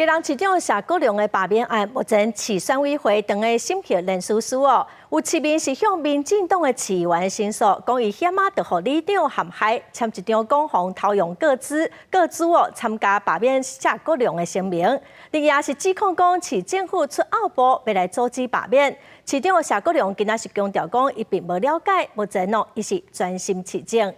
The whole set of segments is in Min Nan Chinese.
基隆市長謝國樑的罷免案，目前市選委會正咧審核連署書哦。有市民是向民進黨的市議員申訴，講伊險仔著予里長陷害，簽一張講予偷用個資個資哦，參加罷免謝國樑的聲明。另外也是指控講市政府出奧步欲來阻止罷免。市長謝國樑今仔是強調講，伊並無了解，目前哦，伊是專心市政。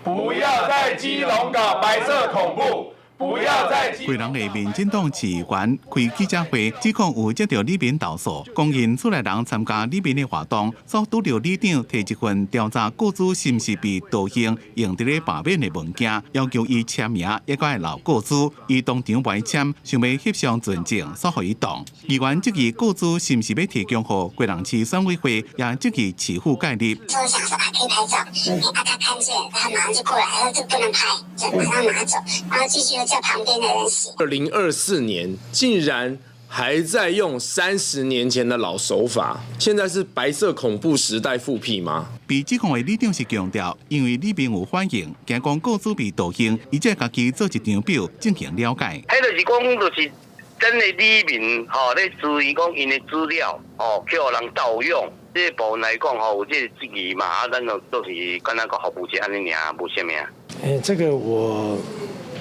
不要在基隆搞白色恐怖！不要再基隆的民進黨市議員開記者會，指控有接到里民投訴，講𪜶厝內人參加里民的活動，所拄著里長提一份調查個資是毋是被盜用，用佇咧罷免的文件，要求伊簽名，抑閣愛留個資，伊當場袂簽，想欲翕相存證，煞予伊擋。議員質疑個資是毋是欲提供予基隆市選委會，也質疑市府介入。就想說啊，可以拍照，啊，他看見，他馬上就過來，他說這不能拍，就馬上拿走，然後繼續叫旁邊的人寫。2024年竟然還在用30年前的老手法，現在是白色恐怖時代復辟嗎？被指控的里長是強調，因為里民有反映，驚講個資被盜用，伊才家己做一張表進行了解。彼就是講，就是咱的里民吼咧質疑講𪜶的資料吼去予人盜用，這個部分來講吼有這個質疑嘛，啊，咱就都是敢若個服務者按呢爾，無啥物啊。欸，這個我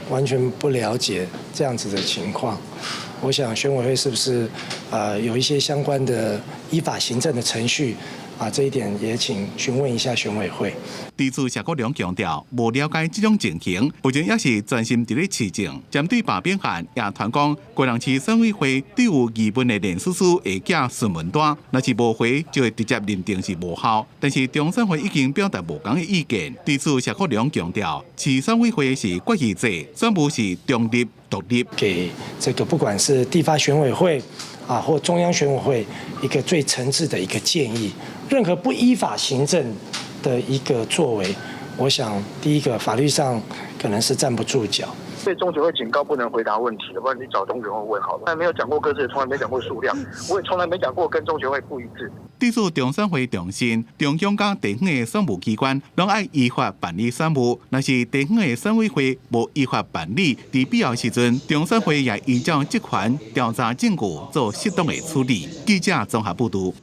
完全不了解這樣子的情況，我想選委會是不是有一些相關的依法行政的程序啊？這一點也請詢問一下選委會。對此，謝國樑強調，無了解這種情形，目前也是專心佇咧市政。針對罷免案，也傳講，基隆市選委會對有疑問的連署書會寄詢問單，若是無回，就會直接認定是無效。但是中選會已經表達無仝的意見。對此，謝國樑強調，市選委會是決議制，選務是中立獨立。給這個不管是地方選委會啊，或中央選委會一個最誠摯的一個建議，任何不依法行政的一個作為，我想第一個法律上可能是站不住腳。被中選會警告不能回答問題的，不然你找中選會問好了。從來沒有講過個資，從來沒講過數量，我也從來沒講過跟中選會不一致。對此，中選會重申，中央佮地方的選務機關攏愛依法辦理選務，若是地方的選委會無依法辦理，佇必要時陣，中選會也依照職權調查證據做適當的處理。記者綜合報導。